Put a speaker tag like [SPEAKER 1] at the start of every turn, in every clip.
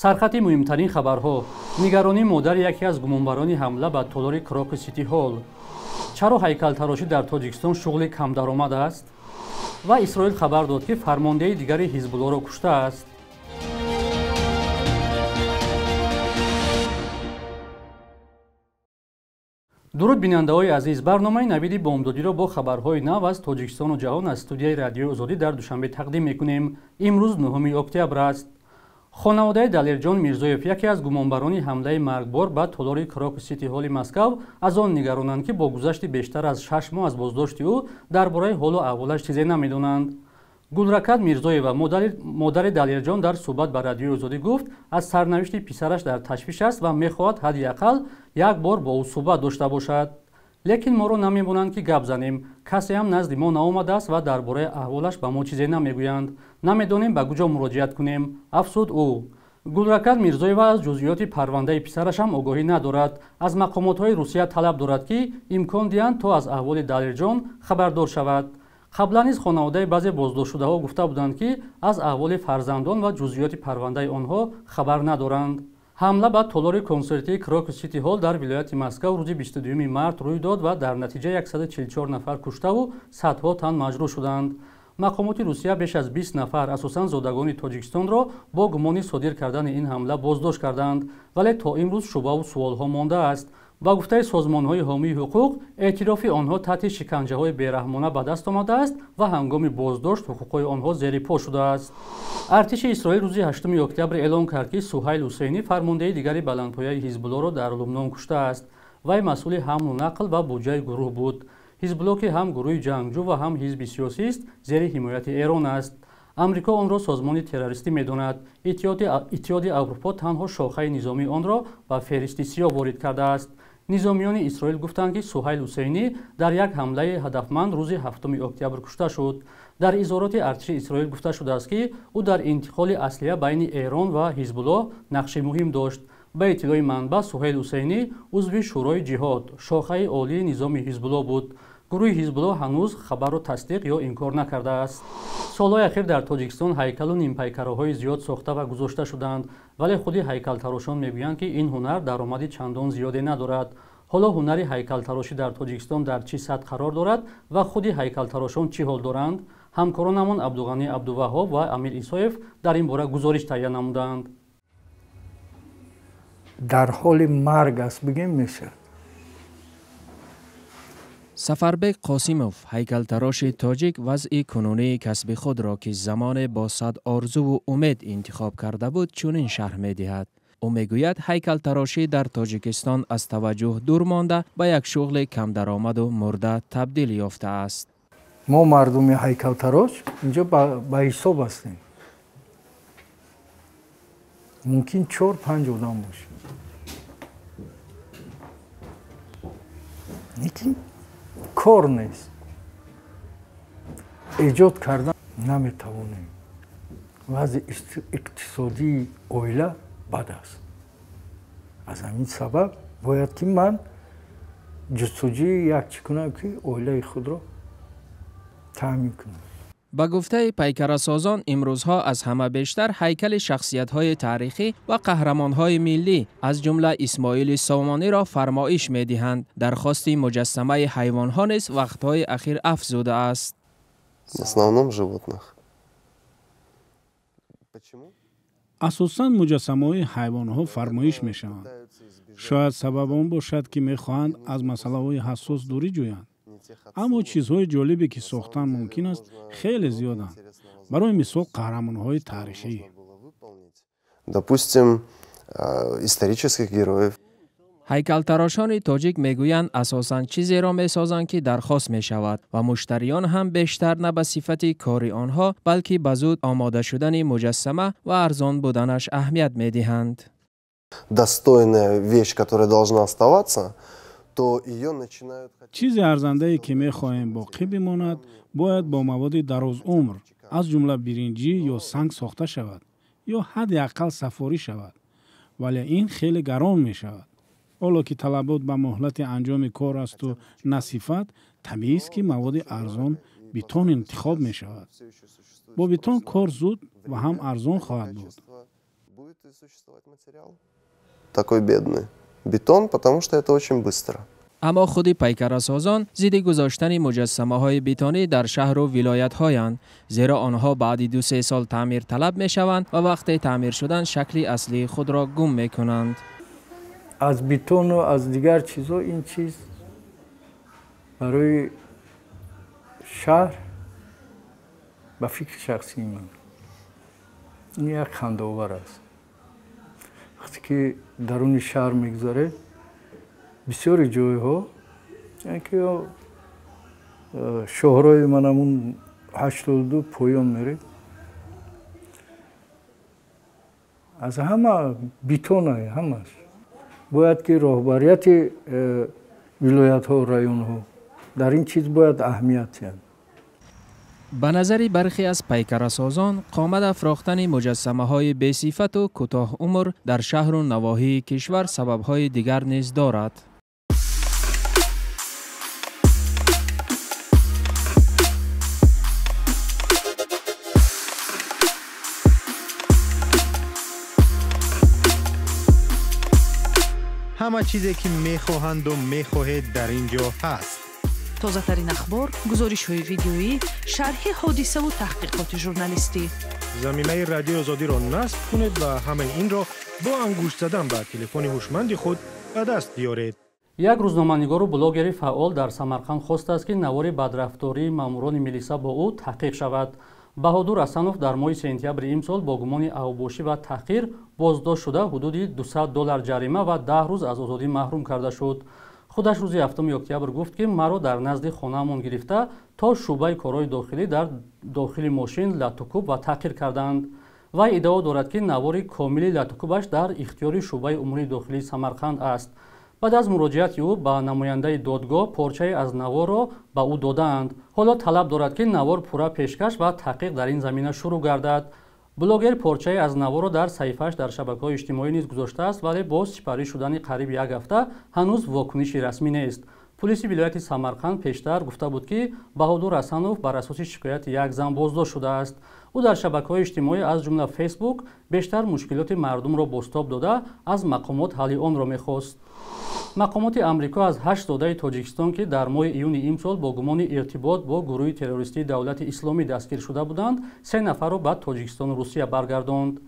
[SPEAKER 1] Сархати муҳимтарин хабарҳо. Нигаронии модари яке аз гумонбарони ҳамла ба толори Крокус Сити Ҳол. Чаро ҳайкалтарошӣ дар Тоҷикистон шуғли камдаромад аст? Ва Исроил хабар дод, ки фармондеҳи дигари Ҳизбуллоро куштааст. Дуруд, бинандаҳои азиз! Барномаи Навиди бомдодиро бо хабарҳои нав аз Тоҷикистону ҷаҳон аз студияи Радиои Озодӣ дар Душанбе тақдим мекунем. Имрӯз 9 октябр аст. Хонаводаи Далерҷон Мирзоев, яке аз гумонбарони ҳамлаи маргбор ба толори Крокус Сити Ҳоли Москав, аз он нигаронанд, ки бо гузашти бештар аз 6 моҳ аз боздошти ӯ дар бораи ҳолу аҳволаш чизе намедонанд. Гулракат Мирзоева, модари Далерҷон, дар суҳбат ба Радиои Озодӣ гуфт, аз сарнавишти писараш дар ташвиш аст ва мехоҳад ҳадди ақал як бор бо ӯ суҳбат дошта бошад. Лекин моро намемонанд, ки гап занем. Касе ҳам назди мо наомадааст ва дар бораи аҳволаш ба мо чизе намегӯянд. Намедонем, ба куҷо муроҷиат кунем, афзуд ӯ. Гулракат Мирзоева аз ҷузъиёти парвандаи писараш ҳам огоҳӣ надорад. Аз мақомотҳои Русия талаб дорад, ки имкон диҳанд, то аз аҳволи Далерҷон хабардор шавад. Қаблан низ хонаводаи баъзе боздоштшудаҳо гуфта буданд, ки аз аҳволи фарзандон ва ҷузъиёти парвандаи онҳо хабар надоранд. Ҳамла ба толори консертии Крокус Сити Ҳол дар вилояти Москав рӯзи 22 март рӯй дод ва дар натиҷа 144 нафар куштаву садҳо тан маҷрӯҳ шуданд. Мақомоти Русия беш аз 20 нафар, асосан зодагони Тоҷикистонро, бо гумони содир кардани ин ҳамла боздошт карданд, вале то имрӯз шубҳаву суолҳо мондааст. Ба гуфтаи созмонҳои ҳомии ҳуқуқ, эътирофи онҳо таҳти шиканҷаҳои бераҳмона ба даст омадааст ва ҳангоми боздошт ҳуқуқҳои онҳо зери по шудааст. Артиши Исроил рӯзи 8 октябр эълон кард, ки Суҳайл Ҳусейнӣ, фармондеҳи дигари баландпояи Ҳизбуллоро дар Лубнон куштааст. Вай масъули ҳамлу нақл ва буҷаи гурӯҳ буд. Ҳизбулло, ки ҳам гурӯҳи ҷангҷӯ ва ҳам ҳизби сиёсист, зери ҳимояти Эрон аст. Амрико онро созмони террористӣ медонад. Иттиҳоди Аврупо танҳо шохаи низомии онро ба феҳристи сиёҳ ворид кардааст. Низомиёни Исроил гуфтанд, ки Суҳайл Ҳусейнӣ дар як ҳамлаи ҳадафманд рӯзи 7 октябр кушта шуд. Дар изҳороти артиши Исроил гуфта шудааст, ки ӯ дар интиқоли аслиҳа байни Эрон ва Ҳизбуллоҳ нақши муҳим дошт. Ба иттилои манбаъ, Суҳайл Ҳусейнӣ узви Шӯрои ҷиҳод, шохаи олии низоми Ҳизбуллоҳ буд. Гурӯҳи Ҳизбуллоҳ ҳанӯз хабарро тасдиқ ё инкор накардааст. Солҳои ахир дар Тоҷикистон ҳайкалу нимпайкараҳои зиёд сохта ва гузошта шуданд, вале худи ҳайкалтарошон мегӯянд, ки ин ҳунар даромади чандон зиёде надорад. Ҳоло ҳунари ҳайкалтарошӣ дар Тоҷикистон дар чӣ сатҳ қарор дорад ва худи ҳайкалтарошон чӣ ҳол доранд? Ҳамкоронамон Абдуғанӣ Абдуваҳҳоб ва Амир Исоев дар ин бора гузориш таҳия намуданд.
[SPEAKER 2] Дар ҳоли марг аст, бигем, мешавад.
[SPEAKER 3] Сафарбек Қосимов, ҳайкалтароши тоҷик, вазъи кунунии касби худро, ки замоне бо сад орзуву умед интихоб карда буд, чунин шарҳ медиҳад. Ӯ мегӯяд, ҳайкалтарошӣ дар Тоҷикистон аз таваҷҷӯҳ дур монда, ба як шуғли камдаромаду мурда табдил ёфтааст.
[SPEAKER 2] Мо мардуми ҳайкалтарош инҷо ба ҳисоб ҳастем, мумкин чор панҷ одам бошем, лекин кор нест, эҷод кардан наметавонем. Вазъи иқтисодии оила бад аст. Аз ҳамин сабаб бояд ки ман ҷустуҷӯи як чӣ кунам, ки оилаи худро таъмин кунам.
[SPEAKER 3] Ба гуфтаи пайкарасозон, имрӯзҳо аз ҳама бештар ҳайкали шахсиятҳои таърихӣ ва қаҳрамонҳои миллӣ, аз ҷумла Исмоили Сомониро фармоиш медиҳанд. Дархости муҷассамаи ҳайвонҳо низ вақтҳои ахир афзудааст.
[SPEAKER 4] В основном животных.
[SPEAKER 5] Асосан муҷассамаҳои ҳайвонҳо фармоиш мешаванд. Шояд сабаб он бошад, ки мехоҳанд аз масъалаҳои ҳассос дурӣ ҷӯянд. Аммо чизҳои ҷолибе, ки сохтан мумкин аст, хеле зиёданд. Барои мисол, қаҳрамонҳои таърихӣ.
[SPEAKER 4] Допустим, исторических героев.
[SPEAKER 3] Ҳайкалтарошони тоҷик мегӯянд, асосан чизеро месозанд, ки дархост мешавад, ва муштариён ҳам бештар на ба сифати кори онҳо, балки ба зуд омода шудани муҷассама ва арзон буданаш аҳамият медиҳанд.
[SPEAKER 4] Достойная вещь, которая должна оставаться, то ее начинают.
[SPEAKER 5] Чизи арзандае, ки мехоҳем боқӣ бимонад, бояд бо маводи дарозумр, аз ҷумла биринҷӣ ё санг сохта шавад ё ҳадди ақал сафорӣ шавад, вале ин хеле гарон мешавад. Ҳоло ки талабот ба муҳлати анҷоми кор асту на сифат, табиист, ки маводи арзон, бетон интихоб мешавад. Бо бетон кор зуд ва ҳам арзон хоҳад буд.
[SPEAKER 4] Будет и существовать материал такой бедный. Бетон, потому что это очень быстро.
[SPEAKER 3] Аммо худи пайкарасозон зидди гузоштани муҷассамаҳои бетонӣ дар шаҳру вилоятҳоянд, зеро онҳо баъди 2-3 сол таъмир талаб мешаванд ва вақте таъмир шудан шакли аслии худро гум мекунанд.
[SPEAKER 2] Аз бетону аз дигар чизҳо ин чиз барои шаҳр ба фикри шахсии ман ин як хандаовар аст. Вақте ки даруни шаҳр мегузаред, бисёри ҷойҳо ки шоҳрои манамун 82 поён меред, аз ҳама бетона ҳамаш. Бояд ки роҳбарияти вилоятҳо, районҳо дар ин чиз бояд аҳамият диҳанд.
[SPEAKER 3] Ба назари бархе аз пайкарасозон, қомат афрохтани муҷассамаҳои бесифату кӯтоҳумр дар шаҳру навоҳии кишвар сабабҳои дигар низ дорад.
[SPEAKER 6] Ҳама чизе ки мехоҳанду мехоҳед дар ин ҷо ҳаст.
[SPEAKER 7] Тозатарин ахбор, гузоришҳои видеоӣ, шарҳи ҳодисаву таҳқиқоти журналистӣ.
[SPEAKER 6] Замимаи Радиои Озодиро насб кунед ва ҳамаи инро бо ангушт задан ба телефони ҳушманди худ ба даст биёред.
[SPEAKER 1] Як рӯзноманигору блогери фаъол дар Самарқанд хостааст, ки навори бадрафтории маъмурони милиса бо ӯ таҳқиқ шавад. Баҳодур Ҳасанов дар моҳи сентябри имсол бо гумони авбошӣ ва таҳқир боздошт шуда, ҳудуди $200 ҷарима ва 10 рӯз аз озодӣ маҳрум карда шуд. Худаш рӯзи 7 октябр гуфт, ки маро дар назди хонаамон гирифта то шӯъбаи корҳои дохилӣ дар дохили мошин латукӯб ва таҳқир карданд. Вай иддао дорад, ки навори комили латукӯбаш дар ихтиёри шӯъбаи умури дохилии Самарқанд аст. Баъд аз муроҷиати ӯ ба намояндаи додгоҳ порчае аз наворро ба ӯ додаанд. Ҳоло талаб дорад, ки навор пурра пешкаш ва таҳқиқ дар ин замина шурӯъ гардад. Блогер порчае аз наворро дар саҳифааш дар шабакаҳои иҷтимоӣ низ гузоштааст, вале бо сипарӣ шудани қариб як ҳафта ҳанӯз вокуниши расмӣ нест. Пулиси вилояти Самарқанд пештар гуфта буд, ки Баҳодур Ҳасанов бар асоси шикояти як зан боздошт шудааст. Ӯ дар шабакаҳои иҷтимоӣ аз ҷумла Фейсбук бештар мушкилоти мардумро бозтоб дода, аз мақомот ҳалли онро мехост. Мақомоти Амрико аз 8 зодаи Тоҷикистон, ки дар моҳи июни имсол бо гумони иртибот бо гурӯҳи террористии Давлати Исломӣ дастгир шуда буданд, 3 нафарро ба Тоҷикистону Русия баргардонд.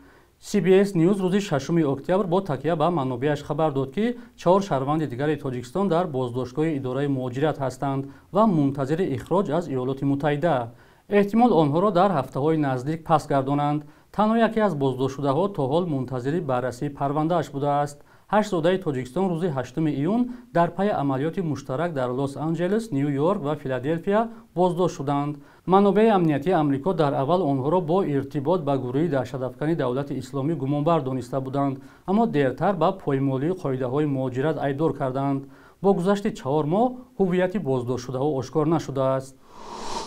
[SPEAKER 1] CBS News рӯзи 6 октябр бо такя ба манобеаш хабар дод, ки 4 шаҳрванди дигари Тоҷикистон дар боздоштгоҳи идораи муҳоҷират ҳастанд ва мунтазири ихроҷ аз Иёлоти Муттаҳида. Эҳтимол онҳоро дар ҳафтаҳои наздик пас гардонанд. Танҳо яке аз боздоштшудаҳо то ҳол мунтазири баррасии парвандааш будааст. 8 зодаи Тоҷикистон рӯзи 8 июн дар пайи амалиёти муштарак дар Лос-Анҷелес, Ню-Йорк ва Филаделфия боздошт шуданд. Манобеи амниятии Амрико дар аввал онҳоро бо иртибот ба гурӯҳи даҳшатафкани Давлати Исломӣ гумонбар дониста буданд, аммо дертар ба поймолии қоидаҳои муҳоҷират айбдор карданд. Бо гузашти 4 моҳ ҳуввияти боздоштшудаҳо ошкор нашудааст.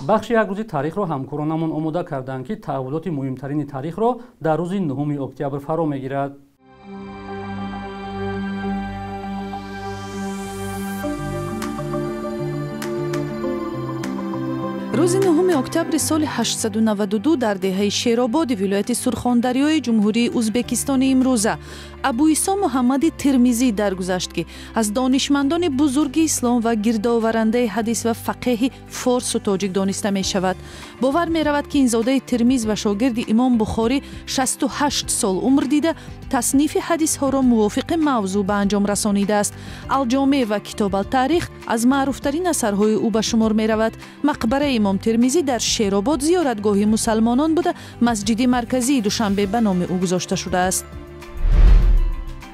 [SPEAKER 1] Бахши як рӯзи таърихро ҳамкоронамон омода карданд, ки таҳаввулоти муҳимтарини таърихро дар рӯзи 9 октябр фаро мегирад.
[SPEAKER 7] Рӯзи 9 октябри соли 892 дар деҳаи Шерободи вилояти Сурхондарёи Ҷумҳурии Узбекистони имрӯза Абуисо Муҳаммади Термизӣ даргузашт, ки аз донишмандони бузурги ислом ва гирдоварандаи ҳадис ва фақеҳи форсу тоҷик дониста мешавад. Бовар меравад, ки ин зодаи Термиз ва шогирди имом Бухорӣ 68 сол умр дида, таснифи ҳадисҳоро мувофиқи мавзӯъ ба анҷом расонидааст. Алҷомеъ ва Китоб алтарих аз маъруфтарин асарҳои ӯ ба шумор меравад. Мақбараи имом Термизӣ дар Шеробод зиёратгоҳи мусалмонон буда, масҷиди марказии Душанбе ба номи ӯ гузошта шудааст.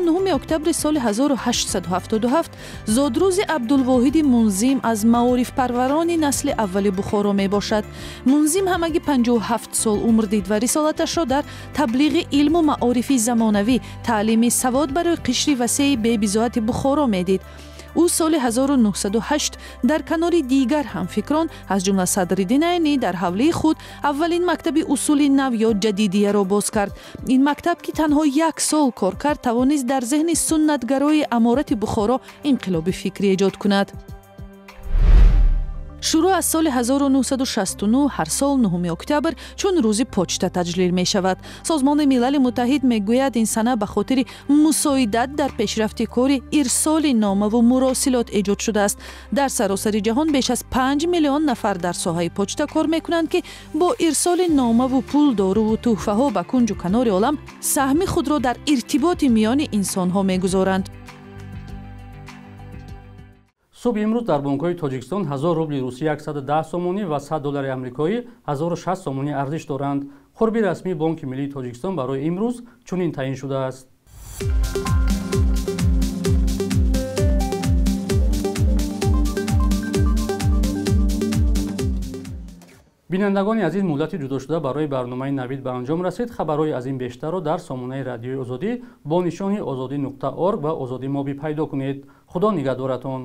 [SPEAKER 7] 9 октябри соли 1877 зодрӯзи Абдулвоҳиди Мунзим аз маорифпарварони насли аввали Бухоро мебошад. Мунзим ҳамагӣ 57 сол умр дид ва рисолаташро дар таблиғи илму маорифи замонавӣ, таълими савод барои қишри васеи бебизоати Бухоро медид. Ӯ соли 1908 дар канори дигар ҳамфикрон, аз ҷумла Садриддин Айнӣ, дар ҳавлии худ аввалин мактаби усули нав ё ҷадидияро боз кард. Ин мактаб, ки танҳо як сол кор кард, тавонист дар зеҳни суннатгарои аморати Бухоро инқилоби фикрӣ эҷод кунад. Шурӯъ аз соли 1969 ҳар сол 9 октябр чун рӯзи почта таҷлил мешавад. Созмони Милали Муттаҳид мегӯяд, ин сана ба хотири мусоидат дар пешрафти кори ирсоли номаву муросилот эҷод шудааст. Дар саросари ҷаҳон беш аз 5 миллион нафар дар соҳаи почта кор мекунанд, ки бо ирсоли номаву пул, доруву тӯҳфаҳо ба кунҷу канори олам саҳми худро дар иртиботи миёни инсонҳо мегузоранд.
[SPEAKER 1] Субҳи имрӯз дар бонкҳои Тоҷикистон 1000 рубли русӣ 110 сомонӣ ва 100 доллари амрикоӣ 1060 сомонӣ арзиш доранд. Қурби расмии Бонки Миллии Тоҷикистон барои имрӯз чунин таъин шудааст. Бинандагони азиз, муҳлати ҷудошуда барои барномаи Навид ба анҷом расид. Хабарҳои аз ин бештарро дар сомонаи Радиои Озодӣ бо нишони ozodi.org ва Озодӣ Моби пайдо кунед. Худо нигаҳдоратон.